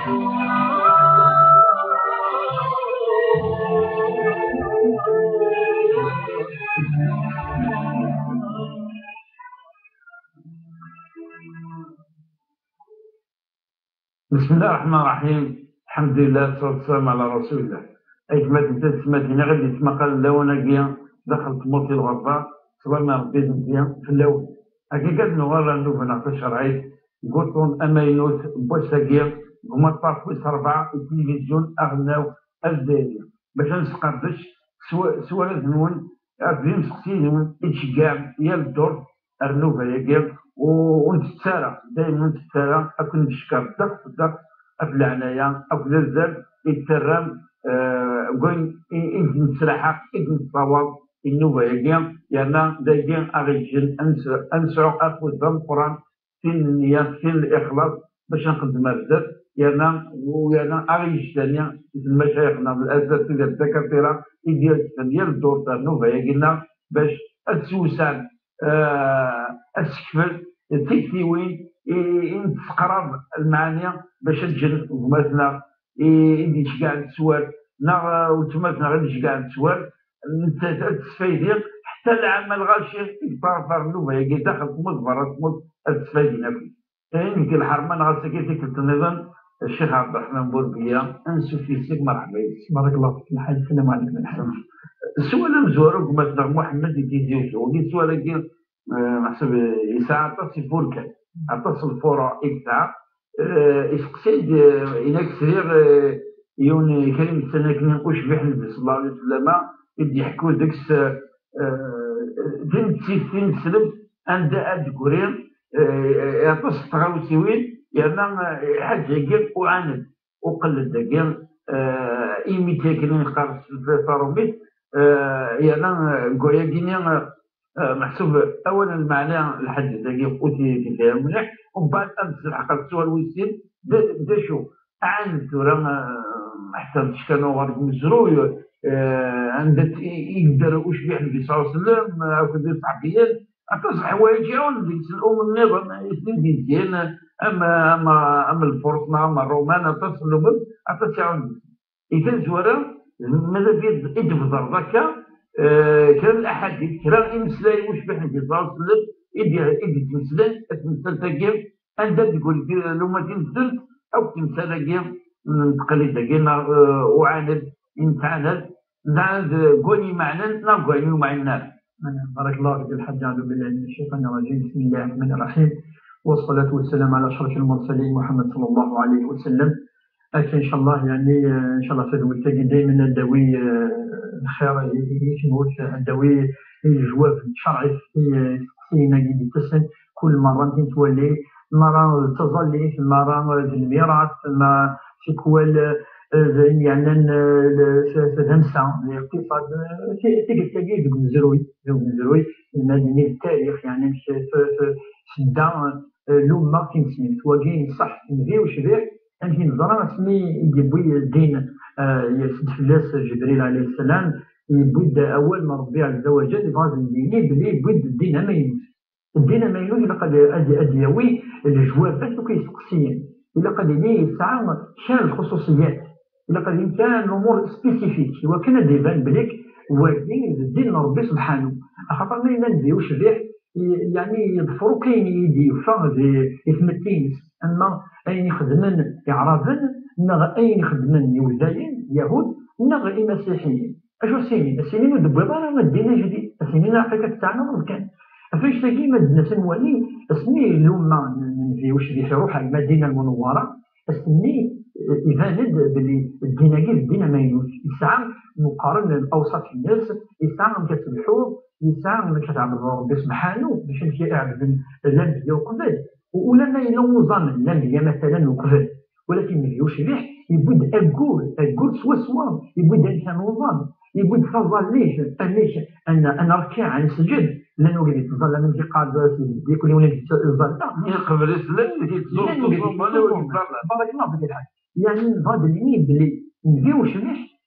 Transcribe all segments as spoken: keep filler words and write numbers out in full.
بسم الله الرحمن الرحيم. الحمد لله والصلاة والسلام على رسول الله. Aytmaten d taytmatin i ɣ-d-yettmaqalen lawan-agi daxel tmurt i lɣerba, sslam n Rebbi d nnbi fell-awen. Akka kan nuɣal ɣer nnuba-nneɣ tacerɛit deg wuṭṭun amaynut n wass-agi, deg umaṭṭaf wis ṛebɛa i tilivizyu aɣelnaw azzayri, bac ad nesqerdec s wa-, s warraw-nwen akked yimseqsiyen-nwen i d-tceggɛem yal ddurt ar nnuba-agi, u-, ur ntett ara, daymen ur ntett ara, ad ken-d-cekker ddeqs, ddeqs ɣef leɛnaya akked azal i d-terram, eh, deg wayen i, i d-nettraḥ, i d-nessawaḍ i nnuba-agi, yerna dagi aɣ-yeǧǧen ad nes-, ad nesɛu afud d ameqqran, sin n nniya, sin n lixlaṣ, bac ad nxeddem ar zdat, yerna, u yerna aɣ-yeǧǧ tani d lmacayex-nneɣ, d asatid d dakatira i d-yersen yal ddurt ar nnuba-agi-nneɣ, bac ad ssewsɛen, eh, ad sekfen tiktiwin i, i nettqrab lmeɛani, bac ad ǧǧen gma-tneɣ i, i d-iceggɛen s war, neɣ, eh, weltma-tneɣ i d-iceggɛen s war, nettat ad tesfaydi, ḥetta lɛama lɣaci i yeṭṭaraf ɣer nnuba-agi daxel tmurt, berra tmurt, ad tesfaydin akk. Ayen deg lḥerma neɣ ass-agi tikkelt nniḍen, Ccix Ɛebderreḥman Burbiya, ansuf yes-k, merḥba yes-k. Barakallahu fik, lḥaǧ, sslam ɛlikum, lḥaǧ. Sswal amezwaru gma-tneɣ Muḥemmed i d-iziwzug, sswal-agi, eh, meḥsub yesɛa aṭas ifurkan, aṭas n lfuruɛ i yesɛa. Eh, iseqsi-d, eh, inak sriɣ, eh, yiwen, eh, kra imessanen akken ucbiḥ n Nnbi sallallahu alayhi wa sallam, i d-yeḥku deg-s, eh, eh, timettit tineslemt anda ad d-tegri, eh, aṭas n tɣawsiwin, yerna, eh, lḥaǧa-agi uɛaned, uqelled dagi, eh, imit akken i neqqar s tarumit, eh, yerna, eh, deg wayagi-nni, eh, eh, meḥsub awal n lmeɛna lḥaǧa-agi ur t-, t-, tefhim mliḥ, umbeɛd ad d-telḥeq ad teswal wis sin, d, d acu? Ɛaned tura, eh, ḥetta d ckan uɣer deg umezruy, eh, anda t-, i, i yedder ucbiḥ Nnbi sallallahu alayhi wa sallam, eh, akked iṣaḥbiyen, aṭas n leḥwayeǧ iɛawnen deg-s lumam nniḍen, i ten-id-yezzin, am, am, am lfurs neɣ am ṛṛuman, aṭas n lumam, aṭas iɛawnen deg-s. I tazwara, mazal i d-, i d-tebder akka, eh, kra n laḥadit, kra imeslayen ucbiḥ Nnbi sallallahu alayhi wa sallam i d-, i d-yettmeslayen, ɣef temsalt-agi, anda d-tegri lumma tinezzelt, akk temsal-agi n tqalid-agi, neɣ, eh, uɛaned, i nettɛanad, neɣ deg wayen imeɛnen, neɣ deg wayen ur meɛnen ara. بارك الله فيك الحاج، أعوذ بالله من الشيطان الرجيم، بسم الله الرحمن الرحيم، والصلاة والسلام على أشرف المرسلين محمد صلى الله عليه وسلم. Akka, ncallah, yeɛni, eh, ncallah, tadwilt-agi daymen ad d-tawi, eh, lxir i, i, i tmurt, ad d-tawi i lejwab n ccreɛ i, i isteqsiyen-agi d-yettasen kul merra, akken nettwali, merra d taẓallit, merra d lmirat, ma tikwal, eh, d ayen yeɛnan, eh, l-, s-, s-, d amsa, d liqtiṣad, eh, ti-, tigert-agi deg umezruy, deg umezruy, ad nini d tarix, yeɛni, s-, s-, s-, tedda, eh, lumma tineslemt. Wagi, ṣṣeḥ, nnbi ucbiḥ, amek i neẓra asmi i d-yewwi ddin, eh, yers-d fell-as Ǧebril alayhi ssalam, yewwi-d awal n Ṛebbi ɛezza wa ǧell, yebɣa ad d-yini belli yewwi-d ddin amaynut. Ddin amaynut ilaq ad, ad, ad yawi lejwabat akk isteqsiyen. Ilaq ad yili yesɛa kra n lxuṣuṣiyat. Ilaq ad yili kra n lumuṛ spécifique, iwakken ad d-iban belli wagi d ddin n Ṛebbi subḥanu. Axaṭer ma yella nnbi ucbiḥ, i-, yeɛni yeḍfer akk ayen i d-yuffa di, i tmetti-ines, ama ayen i xedmen Iɛraben, neɣ ayen i xedmen Iwdayen, Yahud, neɣ Imasiḥiyen. Acu as-inin? As-inin ur d-tewwiḍ ara ddin ajdid. As-inin aql-ik ad tettɛanadeḍ kan. Ɣef annect-agi, ma d-nas ad nwali, asmi lumma n, n nnbi ucbiḥ iruḥ ar Lmadina Lmunewwara, ass-nni, eh, iban-d belli ddin-agi d ddin amaynut. Yesɛa meqqren lawṣaf-ines, yesɛa amek ad telḥuḍ, yesɛa amek ad tɛebdeḍ Ṛebbi subḥanu, mačči amek i ɛebden lanbeyya uqbel. U-, ulamma yella uẓamen, lanbeyya, matalan, uqbel. Walakin nnbi ucbiḥ yewwi-d aggur, aggur swaswa, yewwi-d amkan uẓam, yewwi-d taẓallit, amek ad n-, ad nrekkɛ, ad nesǧed, llan wid yettẓallan amek iqqar-d seg deg win yettẓalla. Yeqbel islam, yettẓalla. Barakallahu fik, lḥaǧ. Yeɛni, nebɣa ad d-nini belli nnbi ucbiḥ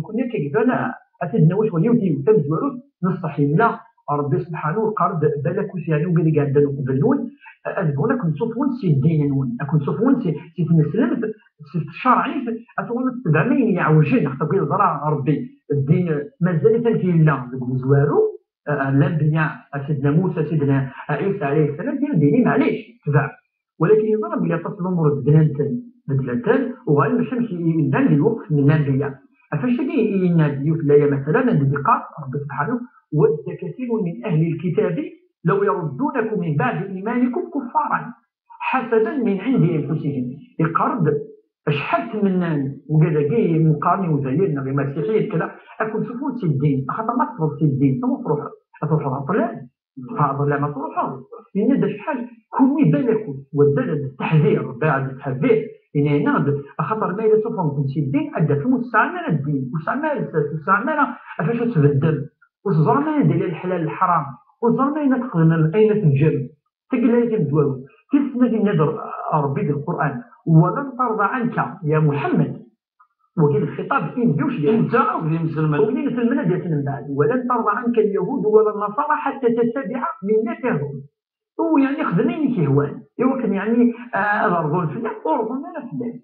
nekkni akka yebdan, ad t-id-nawi cwiya yiwet yiwet tamezwarut, neṣṣeḥ yella Ṛebbi subḥanu yeqqar-d balak ur t-yeɛni wigad i iɛeddan uqbel-nwen, ad bɣun ad ken-ṣufun si ddin-nwen, ad ken-ṣufun si, si tneslemt, si tcerɛit, ad tuɣalem ad tebɛem ayen yeɛwjen, axaṭer yeẓra Ṛebbi ddin mazal-it amek yella deg umezwaru, eh, lanbiya, a Sidna Musa, Sidna Ɛisa ɛalayhi ssalam, kan ddin-im, maɛlic, tbeɛ. Walakin yeẓra belli aṭas n lumuṛ beddlen-ten, beddlen-ten, uɣalen mačči amek i llan di lweqt n lanbiya. Ɣef wacu-agi i yenna-d yiwet n laya, masalan, anda d-yeqqar Ṛebbi subḥanu: "ود كثير من أهل الكتاب لو يردونكم من بعد إيمانكم كفارا حسدا من عند أنفسهم". Yeqqar-d acḥal tmennan wigad-agi imeqqaren i Uzayen neɣ imasiḥiyen kra, ad ken-sufun si ddin, axaṭer ma teffɣeḍ si ddin, sama ad truḥeḍ? Ad truḥeḍ ɣer ṭṭlam? Ɣer ṭṭlam ad truḥeḍ? Yenna-d acḥal, kunwi balakut, waddal d ttaḥdir, Rebbi ad yettḥebbiṛ, yenna-yaneɣ-d, axaṭer ma yella suffɣen-ken si ddin, ad d-tafem ur tesɛam ara ddin, ur tesɛam ara lsas, ur tesɛam ara ɣef acu ad tbeddem, ur teẓram ara anda yella leḥlal leḥram, ur teẓram ayen ad txedmem, ayen ad teǧǧem. Tagi d laya tamezwarut. Tis snat, yenna-d Ṛebbi di Lqur'an: "ولن ترضى عنك يا محمد". Wagi d lxiṭab i Nnbi ucbiḥ. I netta akked yimselmen. Wid iselmen ad d-yasen mbeɛd. "ولن ترضى عنك اليهود ولا النصارى حتى تتبع ملتهم". U yeɛni xdem ayen i k-yehwan. I wakken yeɛni, ah, ad rḍun fell-ak, ur rḍun ara fell-ak.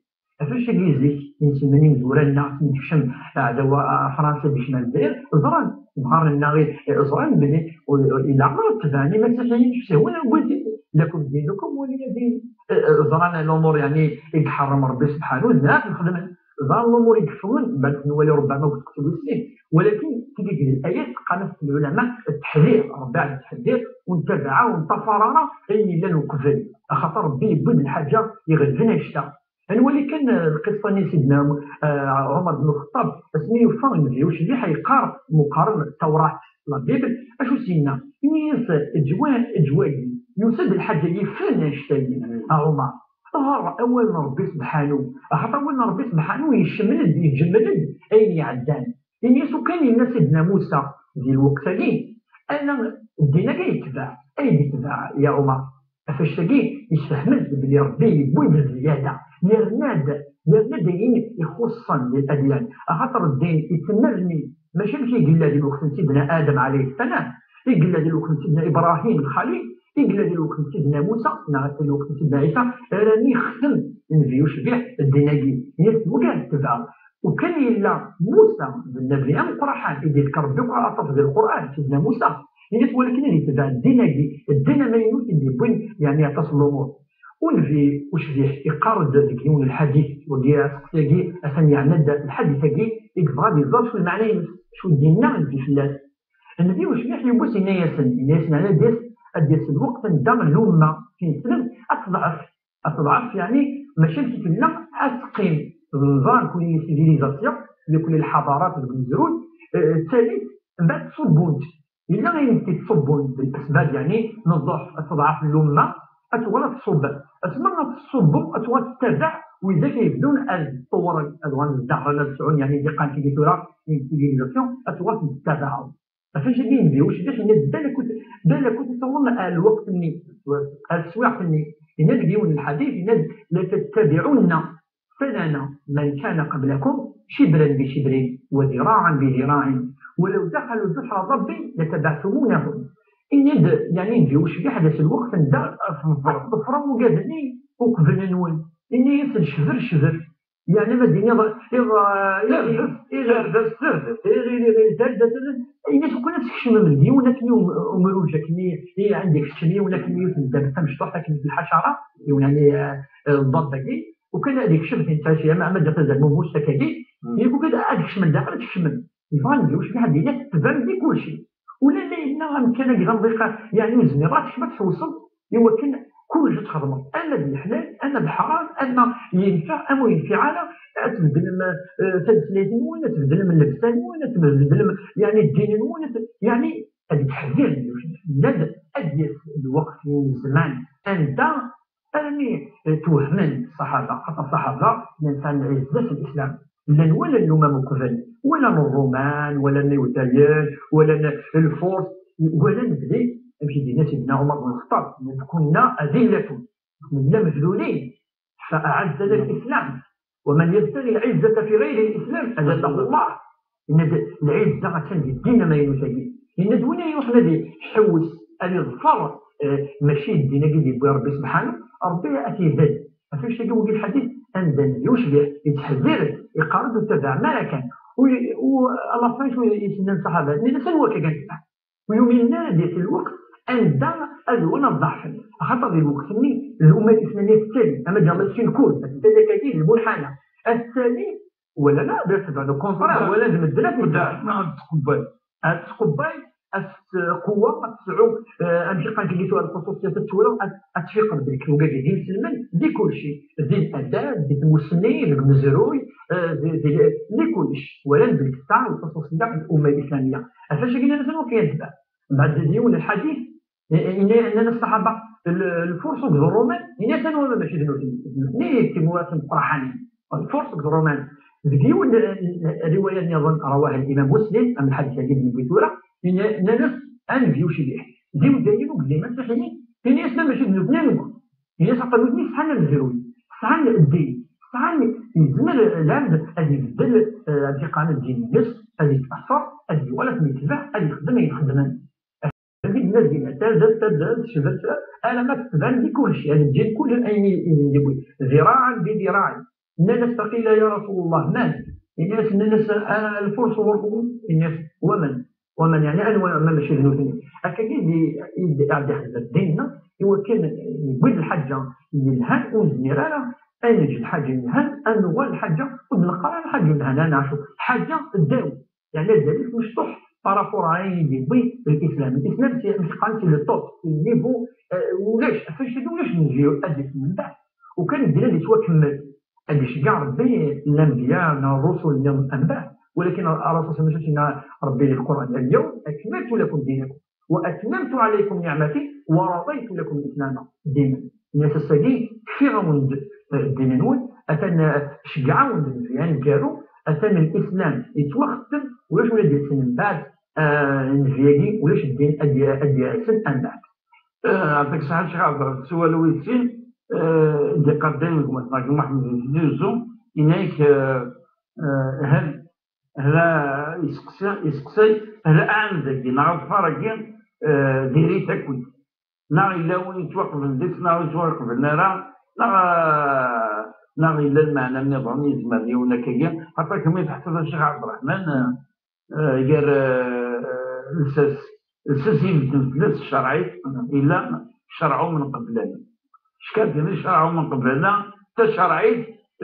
Ɣef wacu-agi zik, inselmen imezwura-nneɣ, asmi d-yekcem aɛdaw, ah, Fransa, d-yekcem ar Lezzayer, ẓran, nehharen-nneɣ, eh, ẓran belli, ur, ur, ilaq ad tebɛen imasiḥiyen, ur sehwen ara wid, "لكم دينكم ولي دين". Eh, eh, ẓran lumuṛ, yeɛni, i iḥeṛṛem Ṛebbi subḥanu, d nniḍen xedmen. Ẓran lumuṛ i yeffɣen, bad ad nwali ṛebbama deg useqsi wis sin. Walakin, tigi d layat, qqaren-as lɛulama, ttaḥdir, Ṛebbi ad yettḥeddir, ur ntabaɛ, ur nṭṭafar ara ayen yellan uqbel. Axaṭer Ṛebbi yewwi-d lḥaǧa iɣelben annect-a. Ad nwali kan, eh, lqissa-nni n Sidna, eh, Ɛumer ben Lxeṭṭab, asmi yufa nnbi ucbiḥ yeqqar meqqaren Tawrat, la Bible, acu s-yenna? Yenna-yas, "Eǧǧ wa, eǧǧ wagi, yusa-d lḥaǧa yifen annect-agi, a Ɛumer. Ɣer awal n Ṛebbi sebḥanu, axaṭer awal n Ṛebbi sebḥanu yecmel-d, yejmel-d ayen iɛeddan." Ini-as ukan yenna Sidna Musa di lweqt-agi, ala ddin-agi ay yetbeɛ, ay d-yetbeɛ ya Ɛumer. Ɣef wacu-agi yessefhem-d belli Ṛebbi yewwi-d zzyada, yerna-d, yerna-d ayen ixuṣṣen di ladyan. Axaṭer ddin yettnerni, mačči amek i yella di lweqt n Sidna Adam ɛalayhi ssalam, i yella di lweqt n Sidna Ibṛahim Lxalil, i yella di lweqt n Sidna Musa neɣ di lweqt n Sidna Ɛisa, armi yextem nnbi ucbiḥ ddin-agi, yenna-as wagi ara tebɛeḍ. Ukan yella Musa d nnabi ameqqraḥan i d-yefka Rebbi aṭas di Lqur'an, Sidna Musa, yenna-as walakin ad yetbeɛ ddin-agi, ddin amaynut i d-yewwin, yeɛni, aṭas n lumuṛ. Nnbi ucbiḥ iqqar-d deg yiwen lḥadit, wagi aseqsi-agi atan yeɛna-d lḥadit-agi i yebɣa ad iẓer acu lmeɛna-ines, acu d-yenna nnbi fell-as. Nnbi ucbiḥ yiwwas yenna-yasen, yenna-yasen ɛni ad d-yas, ad d-yas lweqt anda lumma tineslemt ad teḍɛef, ad teḍɛef, yeɛni mačči amek i tella, ad teqqim, ẓran kul civilisation, di kul lḥadarat deg umezruy, eh, ttalit, mbeɛd ṣubbunt. Yella ayen i t-iṣubbun d asbab, yeɛni, n ḍḍeɛf, ad teḍɛef lumma, ad tuɣal ad tṣubb. Asma ad tṣubbu, ad tuɣal tettabaɛ widak ay yeddun ad ṭṭewren, ad uɣalen zeddaɣen, ad sɛun, yeɛni, diqqan tigi tura, une civilisation, ad tuɣal tettabaɛeḍ. Ɣef acu i d-yenbi ucbiḥ, yenna-d balakut, balakut تصورون ar lweqt-nni, ar teswiɛt-nni, yenna-d deg yiwen n lḥadit, yenna-d: لتتبعن سنن من كان قبلكم شبرا بشبر وذراعا بذراع ولو دخلوا جحر ضب لتبعتموهم. Ini-d, yeɛni, nnbi ucbiḥ, d ass n lweqt anda ḍefren wigad-nni uqbel-nwen. Ini-asen cber, cber. Yeɛni ma d-tiniḍ iḍ, iḍ, iḍ, iḍ, iḍ, ini-as ukan ad tkecmem deg yiwen akken umruj akken i, i anda ikeččem yiwen akken yiwet n ddabex tamecṭuḥt akken di lḥacara, yiwen, yeɛni, eh, eh, ḍḍab-agi, ukan ad ikcem tin ttɛici, ama, ama ǧǧiɣ tazermumust akkagi, mm, yak ukan ad kecmen daxel, ad kecmen. Yebɣa nnbi ucbiḥ ad d-yini tban di kulci. Ula d ayen-nneɣ amkan-agi d amḍiq, yeɛni ur zmireɣ ad tekcem ad tḥewseḍ i wakken kullec ad txedmeḍ, ama d leḥlal, ama d ḥram, ama yenfeɛ, ama ur yenfiɛ ara, ad tbeddlem, eh, tameslayt-nwen, ad tbeddlem llebsa-nwen, ad tbeddlem, yeɛni, ddin-nwen, ad t-, yeɛni, ad d-teḥdir, yenna-d ad d-yas lweqt n zzman anda armi, eh, twehhmen ṣṣaḥaba, xaṭer ṣṣaḥaba llan sɛan lɛizza s Lislam. Llan wala lumam uqbel, wala n Ṛṛuman, wala n Iwdayen, wala n Lfurs, wala n belli, amek i d-yenna Sidna Ɛumar ben Lxeṭṭab, yenna-d: كنا أذلة, nella medlulin, فأعزنا الإسلام، ومن يبتغي العزة في غير الإسلام أذله الله. Yenna-d lɛizza attan di ddin amaynut-agi. Yenna-d win ay iruḥen ad iḥewwes, ad iḍfer, eh, mačči d ddin-agi d-yewwi Ṛebbi subḥanu, Ṛebbi ad t-ibedd. Ɣef wannect-agi wagi lḥadit, anda nnbi ucbiḥ yettḥezzir-d, iqqar-d ur ttabaɛem ara kan. U, u, à la fin, acu i s-nnan ṣṣaḥaba? Nnan-as anwa akka kan tebɛem? Ur yuminen ara ad yas lweqt anda ad uɣalen ad ḍeɛfen. Axaṭer di lweqt-nni, lumma islamiyya tettali, ama d Ṛṛusun, tettali akkagi d lmulḥana. Ad tettali, wala la, ad tebɛed, au contraire, wala d medden ad tebɛed. Ad tqebbel. Ad tqebbel, ad tqewwa, ad tesɛu, eh, amek i qqaren tigi tura, lxuṣuṣiyat, ad twaliḍ, ad, ad tfiqeḍ belli ugad d imselmen di kulci, di ladab, di tmussni, deg umezruy, eh, di, di, di kullec. Walan belli tesɛa lxuṣuṣiyya n lumma islamiyya. Ɣef wacagi nnan-asen wakka yetbeɛ. Mbeɛd d yiwen lḥadit, i-, i-, nnan-as ṣṣaḥaba, l-, Lfurs akked Ṛṛuman, ini-as anwa ma mačči d nutni? D nutni i d timura timeqqraḥanin. Lfurs akked Ṛṛuman. Deg yiwen n, n, n riwaya nniḍen, rawah Limam Muslim, am lḥadis-agi i d-newwi tura, ini-, nnan-as: a nnbi ucbiḥ, d iwdayen akked d imasiḥiyen? Ini-as ma mačči d nutni, anwa? Ini-as: aṭṭan nutni sɛan amezruy, sɛan ddin, sɛan, yezmer lɛebd ad ibeddel, eh, ad iqan ddin-nnes, ad yettqeṣṣer, ad yuɣal ad ten-yetbeɛ, ad yexdem ayen xeddmen. Dagi d-nnan dinna, tadert, tadert, tecbet, alamma tettban di kulci, ad ǧǧin kul ayen i, i d-yewwi. Ḍiraɛen bi ḍiraɛen. Nnan-as: faqila ya Rasulullah, man? Ini-as, nnan-as: ah, Lfurs wa Ṛṛum. Ini-as: wa man? Wa man, yeɛni anwa ma mačči d nutni? Akkagi i d-, i d-, i d-iɛedda ḥedd ddin-nneɣ, i wakken yewwi-d lḥaǧa yelhan, ur nezmir ara ad neǧǧ lḥaǧa yelhan, ad nuɣal lḥaǧa ur d-neqqar ara lḥaǧa yelhan, ad neɛcu lḥaǧa ddaw. Yeɛni azal-is mecṭuḥ par rapport à ayen i d-yewwi l'islam. L'islam, c'est, amek qqaren, c'est le top, c'est le niveau, euh, ulac, ɣef wannect-agi ulac nnbi ad d-yas mbeɛd. Ukan ddin ad yettwakemmel, ad iceggeɛ Ṛebbi lanbiya neɣ ṛṛusul nniḍen mbeɛd. Walakin Ṛṛasul صلى الله عليه وسلم yenna Ṛebbi di Lqur'an: اليوم أكملت لكم دينكم وأتممت عليكم نعمتي ورضيت لكم الإسلام دينا. Yenna-as ass-agi kfiɣ-awen-d, eh, ddin-nwen, atan, eh, ceggɛeɣ-awen-d nnbi aneggaru, atan l'islam yettwaxettem, ulac win ad d-yasen mbeɛd, eh, nnbi-agi, ulac ddin ad d-, ad d-yasen mbeɛd. Eh, ɛṭik ṣṣeḥḥa, Ccix Ɛebd Ṛebbi, sawal wid sin, eh, i d-iqqar dayem gma-tneɣ Muḥemmed Tizi Uzzu, yenna-ak, eh, eh, hal, hal, yesteqsa-, yesteqsay, hal aɛmud-agi neɣ aḍfar-agi, eh, diri-t akkit. Neɣ yella win yettwaqblen deg-s, neɣ ur yettwaqblen ara, neɣ, neɣ yella lmeɛna nniḍen yezmer yiwen akkagi, xaṭer kemm i teḥṣiḍ a Ccix Ɛebderreḥman, eh, gar, eh, lsas, lsas ibedden fell-as ccerɛ-it, yella ccerɛ-u min qebl-ana. Ckan din ccerɛ-u min qebl-ana, tacerɛit,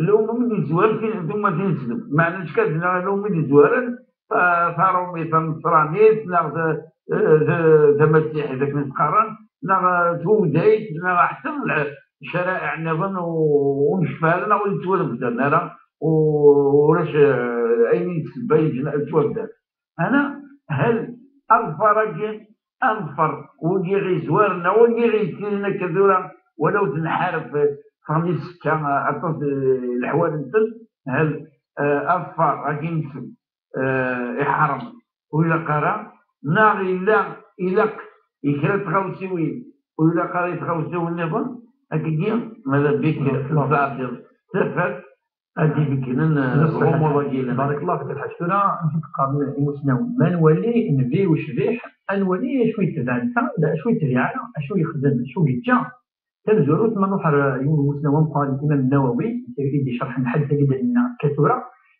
lewmum i d-yezwaren tin, tumatin n zzlem. Meɛna ckan din lewmum i d-yezwaren, ta-, taṛumit, taneṣranit, neɣ ta-, eh, ta-, tamasiḥit, akken i s-qqaren, neɣ, eh, tudayt, neɣ ḥetta lɛ-, ccaraɛiɛ nniḍen u-, ur necfi ara, neɣ ur yettwabdaren ara, u-, ulac, eh, ayen i d ssebba yeǧǧen ad ttwabdar. Ana, hal aḍfar-agi, aḍfar wigi ɣ-izwaren, neɣ wigi ɣ-yettilin akka tura, walaw d nḥareb, ffɣen isekka, eh, aṭas, eh, leḥwal-nsen, hal, eh, aḍfar-agi-nsen, eh, iḥrem, ur ilaq ara, neɣ illa ilaq i kra n tɣawsiwin, ur ilaq ara i tɣawsiwin nniḍen, akkagi, mada bik tesɛeddiḍ tafat ad d-ibeggnen, eh, lɣumuḍ-agi yellan. Barak Allah fik, Lḥaǧ. Tura, amek i d-qqaren imusnawen? Ma nwali nnbi ucbiḥ, ad nwali acu yetbeɛ netta, d acu yetbiɛ ara, acu yexdem, acu yeǧǧa. Tamezwarut, ma nruḥ ar yiwen n umusnaw ameqqran, Imam Nawawi, i d-icerḥen lḥaǧa-agi d-nenna akka tura,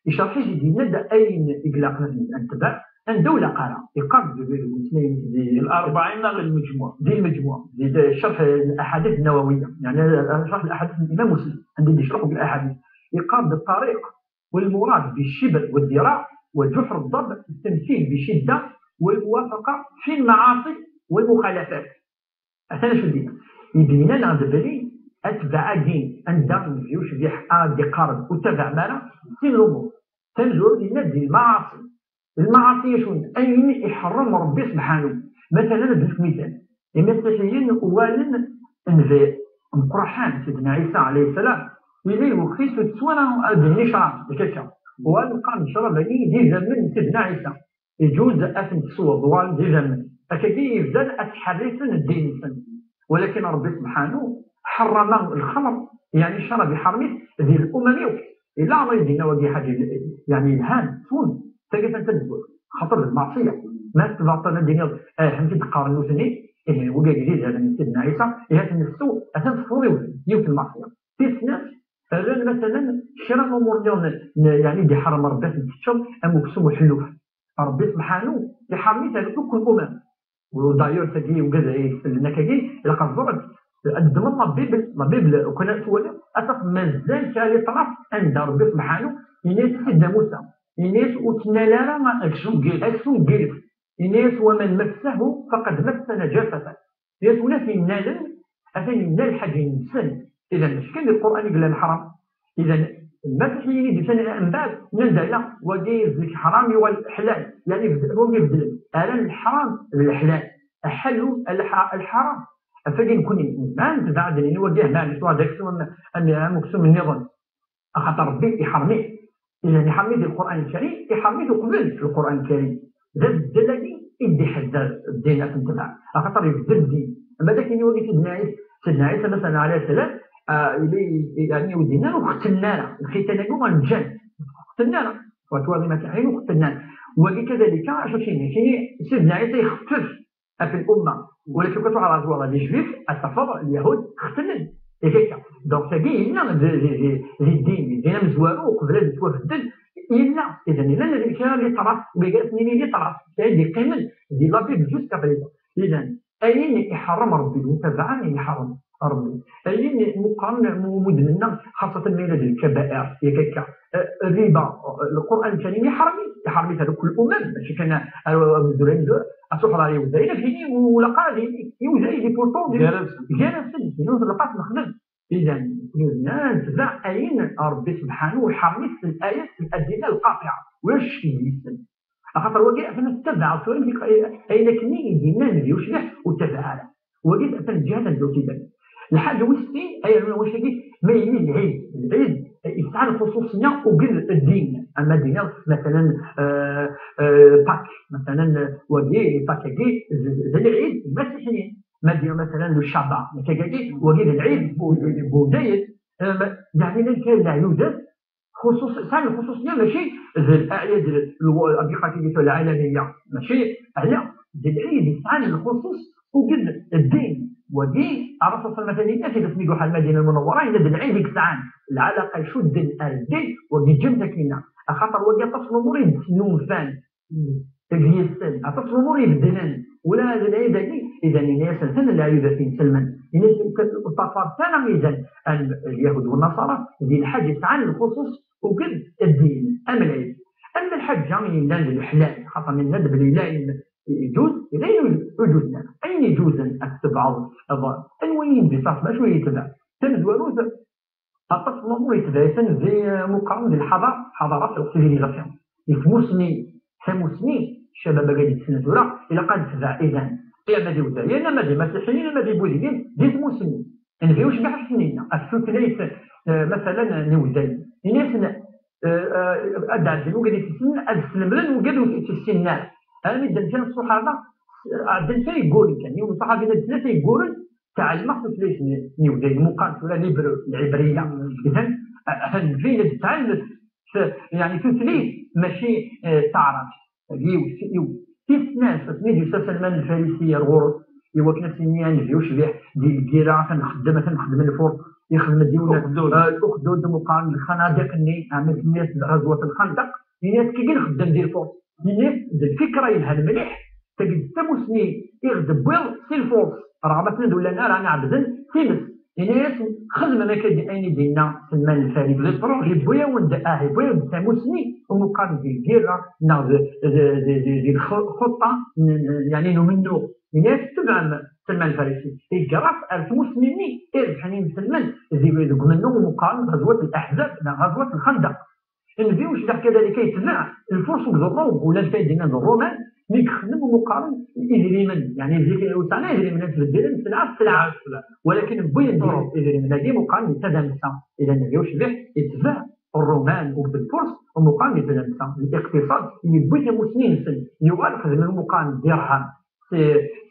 icerḥ-it-id, yenna-d ayen i ilaqen ad n-, ad netbeɛ, anda ur ilaq ara. Yeqqar-d deg, deg umeslay, di L-Arbaɛin neɣ di Lmejmuɛ? Di Lmejmuɛ, di, di cerḥ Laḥadit Nawawiya, yeɛni cerḥ Laḥadit n Imam Muslim, anda i d-icerḥ deg laḥadit. Yeqqar-d: الطريق والمراد بالشبر والذراع وجحر الضب التمثيل بشدة والموافقة في المعاصي والمخالفات. Atan acu d-yenna. Yebyen-aneɣ-d belli atbaɛ-agi anda nnbi ucbiḥ ara d-iqqaren ur ttabaɛem ara, d sin lumuṛ. Tamezwarut yenna-d di lmaɛaṣi. Lmaɛaṣi acu n ayen iḥeṛṛem Ṛebbi subḥanu. Matalan, ad d-nefk mital. Imasiḥiyen uɣalen nnbi ameqqran, Sidna Ɛisa ɛalayhi sslam, yella lweqt-is ur tettwara ad d-nini ccṛab, d akka. Uɣalen qqaren ccṛab-agi d idammen n Sidna Ɛisa. Iǧuz ad ten-tesweḍ, uɣalen d idammen. Akkagi yebdan ad ttḥerrifen ddin-nsen. Walakin Ṛebbi subḥanu ḥerrama lxemr, yeɛni ccṛab iḥerrem-it di lumam yakk. Yella ṛṛay d-yenna wagi ḥaǧa, yeɛni yelhan, tfun, tagi atan tazwart, xaṭer d lmeɛṣiyya. Ma tebɣiḍ ad d-tiniḍ, ah, amek i d-qqaren nutni, ihi wagi d idammen n Sidna Ɛisa, ihi ad ten-nessew, atan teffeḍ yiwet, yiwet n lmeɛṣiyya. Tis snat, rran, matalan, kra n umur nniḍen, n, yeɛni, d-iḥeṛṛem Ṛebbi ad ten-teččeḍ, am uksum uḥelluf. Ṛebbi subḥanu iḥeṛṛem-it ar akk lumam. U d'ailleurs, tagi, ugad ay isellen akkagi, ilaq ad ẓren, ad ddmen la Bible, la Bible, ukan ad twaliḍ, ad tafeḍ mazal kra les traces anda Ṛebbi subḥanu yenna-yas i Sidna Musa, yenna-yas ur ttnal ara aksum n yilef. Yenna-yas: ومن مسه فقد مس نجاسة. Yenna-yas ula tin nnalen, atan yenna lḥaǧa ineǧsen. Idan, mačči kan di Lqur'an i yella leḥṛam. Idan, lmasiḥiyin i d-yusan mbeɛd, nnan-d ala, wagi zik ḥṛam yuɣal ḥlal. Yeɛni, bed-, wagi beddlen. Rran leḥṛam d leḥlal. Aḥellu, lḥ-, lḥaṛam. Ɣef wagi nekni, nezmer ad nbeɛd, nini wagi, maɛlic, wa d aksum am, am, am uksum nniḍen. Axaṭer Ṛebbi iḥeṛṛem-it. Idan iḥeṛṛem-it di Lqur'an Lkarim, iḥeṛṛem-it uqbel Lqur'an Lkarim. D abeddel-agi i d-iḥedder ddin ad t-netbeɛ. Axaṭer ibeddel ddin. Ama d akken i wagi Sidna Ɛisa, Sidna Ɛisa, masalan, ɛalayhi sslam, ah, yella, yeɛni, ur d-yenna ur xettnen ara. Lxitan-agi uɣalen ǧǧan. Ur xettnen ara. Wa twaḍi ma taɛin ur xettnen ara. Wagi kadalika, acu s-yenna? Kini Sidna Ɛisa ixeffef ɣef l'umma. Walakin kan truḥeḍ ɣer twaɣa, les juifs, ad tafeḍ, lyahud, xettnen. Yak akka. Donc, tagi yella di, di, di, di ddin, di ddin amezwaru, uqbel ad yettwabeddel, yella. Idan, yella kra les traces, wigi ara s-nini les traces, kra d-yeqqimen di la Bible jusqu'à présent. Idan, ayen iḥeṛṛem Ṛebbi, d mutabaɛa i iḥeṛṛem Ṛebbi. Ayen meqqren mu-, mudden-nneɣ, xaṣṣatan ma yella d lkabair, yak akka. Eh, rriba, eh, Lqur'an Lkarim iḥeṛṛem-it, iḥeṛṛem-it ar akk l'umam, mačči kan ar, ar, ar, ar, ad truḥeḍ ɣer Iwzayen, ad yini ulaqaɛ d Iwzayen, et pourtant d gar-asen, gar-asen, yiwet n lqaṭ nexdem. Idan, nutni ad netbeɛ ayen Ṛebbi subḥanu iḥeṛṛem-it s l'ayat, s l'adilla lqaṭiɛa, ulac ccek deg-sen. Axaṭer wagi, atan ad tettabaɛeḍ tura, ayen akken i d-yenna Nnbi ucbiḥ, ur ttabaɛ ara. Wagi, atan lǧihat anda ur t-iban. Lḥaǧa wis sin, ay rnu wacagi, ma yili lɛid. Lɛid, eh, yesɛa lxuṣuṣiya ugar ddin. Ama d-iniḍ, masalan, eh, eh, Pâques, masalan, eh, wagi, Pâques-agi, d, d lɛid n lmasiḥiyin. Ma d-iniḍ, masalan, le Shabbat, masalan, wagi d lɛid bu-, bu-, budayen. Eh, ma-, yeɛni, llan kra n leɛyudat, xuṣuṣ-, sɛan lxuṣuṣiya mačči d l'aɛyad l-, l-, abiqati di lɛalamiya, mačči ala, d lɛid yesɛan lxuṣuṣ ugar ddin. Wagi, Ṛṛasul ṣalla Llahu ɛalayhi wa sallam, atan yenna-t-id asmi i iruḥ ar Lmadina Lmunawwara, yenna-d: "Lɛid i yesɛan lɛalaqa icudden ar ddin, wagi ǧǧan-t akkin." Axaṭer wagi aṭas n lumuṛ i d-snunfan deg yis-sen, aṭas n lumuṛ ibeddlen. Ula d lɛid-agi, idan yenna-yasen: "Atan lɛid a t-inselmen." Yenna-yasen: "Ur ṭṭafar ara idan, am Lyahud u Nnaṣara, di lḥaǧa sɛan lxuṣuṣ akked ddin, am lɛid." Am lḥaǧa yellan d leḥlal, xaṭer nenna-d belli la iǧuz, la iǧuz, ayen iǧuzen ad t-tebɛeḍ. Anwa i d-iṣaḥben, acu i yetbeɛ? Tamezwarut, aṭas n lumuṛ yetbeɛ-iten di, eh, muqaren di lḥaḍa, ḥaḍarat, la civilisation. Di tmusni, tamusni, ccabab-agi d-yettesna tura, ilaq ad netbeɛ idan. Ama d iwdayen, ama d imasiḥiyen, ama d ibudiyen, di tmusni. Nbi ucbiḥ akken-nni, ɣef tutlayt, eh, masalan, n iwdayen. Ini-asen, eh, eh, ad ɛedden wigad i t-issnen, ad slemden wigad ur t-issinen ara. Armi d-nsan ṣṣuḥaba, ɛedden kra yegguren kan. Yiwen ṣṣaḥabi n tlata yegguren, tɛelmeɣ tutlayt n, n iwdayen, muqan tura l'hébreu, lɛibriya. Idan, a-, atan din ad tɛelmet, t-, yani tutlayt, mačči, eh, taɛrabt. Yiwet, yiwet. Tis snat, asmi d-yusa Salman Lfarisi ar ɣur-s, i wakken ad s-yini anbi ucbiḥ, di lgirra, atan nxeddem, atan nxeddem lfurṣ, yexdem-d yiwen, uxdud. Eh, uxdud muqan lxanadiq-nni, ɛni tenniḍ ɣazwat lxandaq, yenna-as kiki nxeddem di lfurṣ. Yenna-as d lfikra yelhan mliḥ, tagi d tamusni i ɣ-d-tewwiḍ si lfurṣ. Rɣem aten d ulan ara ɛebden times. Yenna-yasen xedmem akka ayen i d-yenna Selman Lfarisi. Yewwi-yawen-d, ah, yewwi-yawen-d tamusni, umuqan di lgirra, neɣ d, d, d, d, di lxuṭṭa n, n, yani n umennuɣ. Yenna-yas tebɛem Selman Lfarisi. Yeggra-t ar tmusni-nni irebḥen imselmen di, deg umennuɣ umuqan, ɣazwat Laḥzab, neɣ ɣazwat Lxandaq. Nnbi ucbiḥ kadalika yetbeɛ lfurs akked Ṛṛum, ula d taydina d Ṛṛuman, mi yexdem umuqaren idrimen, yani zik ur sɛan idrimen ad sbeddilen sselɛa s sselɛa, walakin wwin-d idrimen-agi muqaren di tadamsa, ila nnbi ucbiḥ yetbeɛ Ṛṛuman akked lfurs, umuqaren di tadamsa, liqtiṣad, yewwi tamusni-nsen, yuɣal xedmen umuqaren d dirham, s,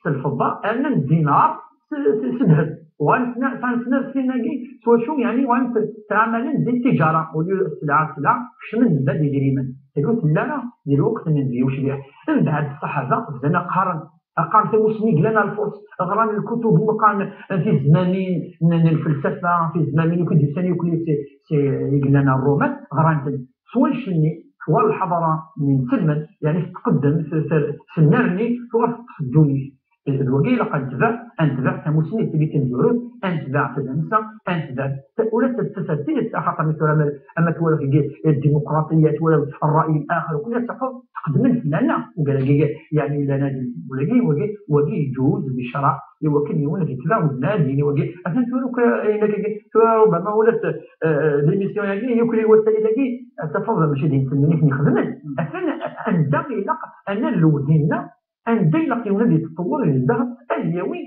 s lfeḍḍa, rnan dinar s, s, s ddheb. Uɣalen sna-, sɛan snat sin-agi s wacu, yani, uɣalen t-, ttɛamalen di ttiǧara, au lieu sselɛa, sselɛa, kecmen-d d idrimen. Tagi ur telli ara di lweqt n nnbi ucbiḥ. Mbeɛd ṣṣaḥaba bdan qqaren, qqaren tamusni, glan ar lfurs, ɣran lkutub meqqar n tizmamin n, n lfelsafa, tizmamin akk i d-yusan yakk si, si, i yellan ar Ṛṛuman, ɣran-ten. S wannect-nni, twala lḥadara n yinselmen, yani tettqeddem s, s, s nnar-nni, tuɣal teṭṭef ddunit. D wagi ilaq ad netbeɛ, ad netbeɛ tamusni tili tamezwarut, ad netbeɛ tadamsa, ad netbeɛ ta-, ula d tasaddit, axaṭer mi tura ama, ama twalaḍ deg ddimukṛaṭiyya, twalaḍ ṛṛay laxer, kul ass taqeḍ tqeddmen fell-aneɣ, ugar-agi, yani, llan ad wagi, wagi, wagi yeǧuz di ccṛeɛ, i wakken yiwen ad yetbeɛ win ad yini wagi, atan tura akk ayen akka, tura rubama ula d, eh, l'émission-agi, yakk i wasayil-agi, ad tafeḍ mačči d inselmen i ten-ixedmen. Atan anda ilaq ad nallew dinna, anda ilaq yiwen ad yettṣewwer, yezdeɣ, ad yawi,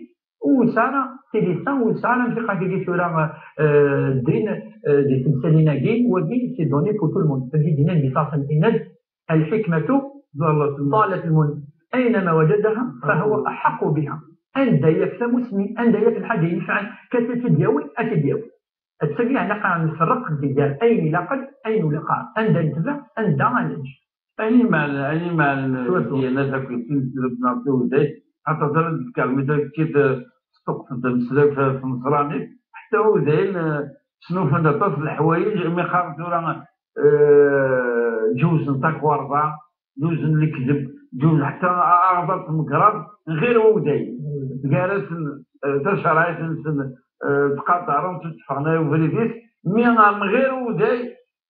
ur yesɛi ara tilisa, ur yesɛi ara amek iqac-agi tura, eh, ddin, eh, di temsalin-agi, wagi, c'est donné pour tout le monde. Wagi d-yenna Nnbi ṣalla Llahu ɛalayhi wa sallam, yenna-d, الحكمة ضالة المؤمن، أينما وجدها فهو أحق بها. Anda yaf tamusni, anda yaf lḥaǧa yenfɛen, ad tt-id-yawi, ad tt-id-yawi. Ass-agi, ɛni qqaren nferreq gar ayen ilaqen, ayen ur ilaq ara. Anda netbeɛ, anda ad neǧǧ. Ayen imeɛnen, ayen imeɛnen, swaswa, ddiyanat akk, tin n tdukna d uday, xaṭer tura d-tkerrem-it akk-id, eh, tesṭuqqet-d ameslak f-, f tmeṣranit, ḥetta udayen, eh, snufan aṭas n leḥwayeǧ, mi qqaren tura, eh, ǧewzen takwerḍa, ǧewzen lekdeb, ǧewzen ḥetta a-, aɣḍer n tmegraḍ, n ɣir uday. Gar-asen, eh, tacerɛit-nsen, eh, ttqadaren, tteffɣen ay ubrid-is, mi am ɣir uday,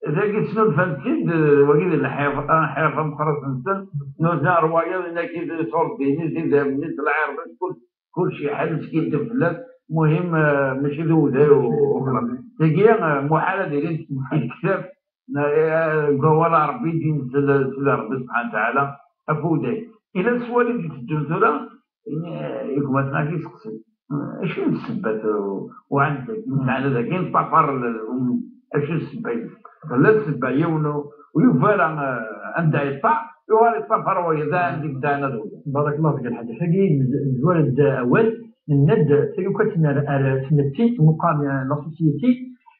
dagi snulfan-tt-id, eh, wagi d lḥiḍ, aḥiḍ ameqras-nsen, nutni rwayeḍ, inaki d iṣurdiyen-is, idammen-is, lɛirḍ-is, kul, kulci ḥal, skiddeb fell-as, muhim, eh, mačči d uday u-, uxlaṣ. Tagi, eh, muḥal ad ilint deg tektabt, eh, deg wawal n Ṛebbi, d-inzel Sidi Ṛebbi subḥanahu wa taɛala ɣef uday. Ila swal i d-iteddun tura, eh, i gma-tneɣ i seqsi. Acu i d ssebba-t, eh, uɛan dagi, meɛna dagi neṭṭafar l-, l-, acu d ssebba-is? Tella ssebba yiwen u-, ur yufi ara, eh, anda yeṭṭaɛ, yuɣal yeṭṭafar wayeḍ, d aɛan deg ddaɛna d wayeḍ. Barakallahu fik a lḥaǧ. Ḥagi nez-, nezwar-d awal, nenna-d tagi akk ad tt-nerr ar tmetti, muqam, eh, la société,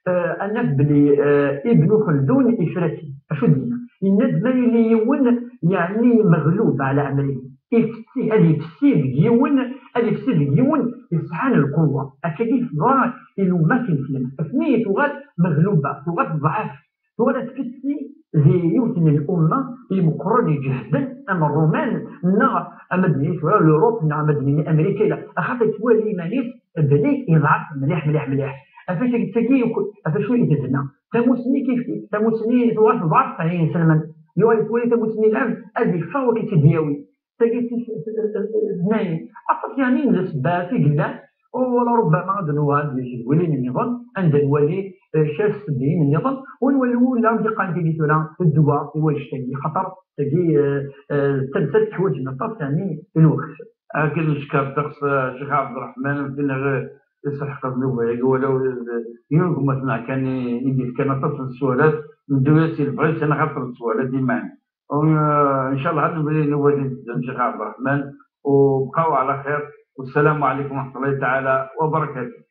eh, ad naf belli, eh, Ibnu Xeldun ifra-tt-id. Acu d-yenna? Yenna-d ma yili yiwen, yeɛni, meɣlub ɛla amrihi, ifessi, ad ifessi deg yiwen, ad ifessi deg yiwen, yesɛan lquwa. Akkagi teḍra i lumma-s n tlemt. Asmi i tuɣal meɣluba, tuɣal teḍɛef, tuɣal ad tfessi di yiwet n lumma i meqqren iǧehden am Ṛṛuman neɣ am ad nini tura l'Europe neɣ am ad nini Amrika, ila axaṭer yettwali iman-is belli yeḍɛef mliḥ, mliḥ, mliḥ. Ɣef wacu i tagi, ɣef wacu i tebna? Tamusni kif kif, tamusni tuɣal teḍɛef, ɛni iselman yuɣal yettwali tamusni lɛebd, ad yeffeɣ wak i tt-id-yawi. Tagi d tis-, d-, d-, d-, d-, d-, aṭas yeɛni n lesbab i yellan, u wala rubbama ad nuɣal di tedwilin nniḍen, anda nwali, eh, kra n tseddiyin nniḍen, u nwali ula d-iqqan tagi tura ddwa i wannect-agi, xaṭer tagi, eh, eh, d tamsalt teḥwaǧen aṭas yeɛni n lweqt. Akken neckeṛ ddeqs, eh, Ccix Ɛebderreḥman, am tin ara iselḥeqen nnuba-agi, wala d yiwen n gma-tneɣ kan i, i d-yefkan aṭas n sswalat, neddu-yas i lebɣi-s, anaɣ aṭas n sswalat iman. Ncallah ad nemlil nnuba-nni n Ccix Ɛebderreḥman, u bqaw ɛla xir, wassalamu ɛlikum wa raḥmatullahi taɛala wa barakatuh.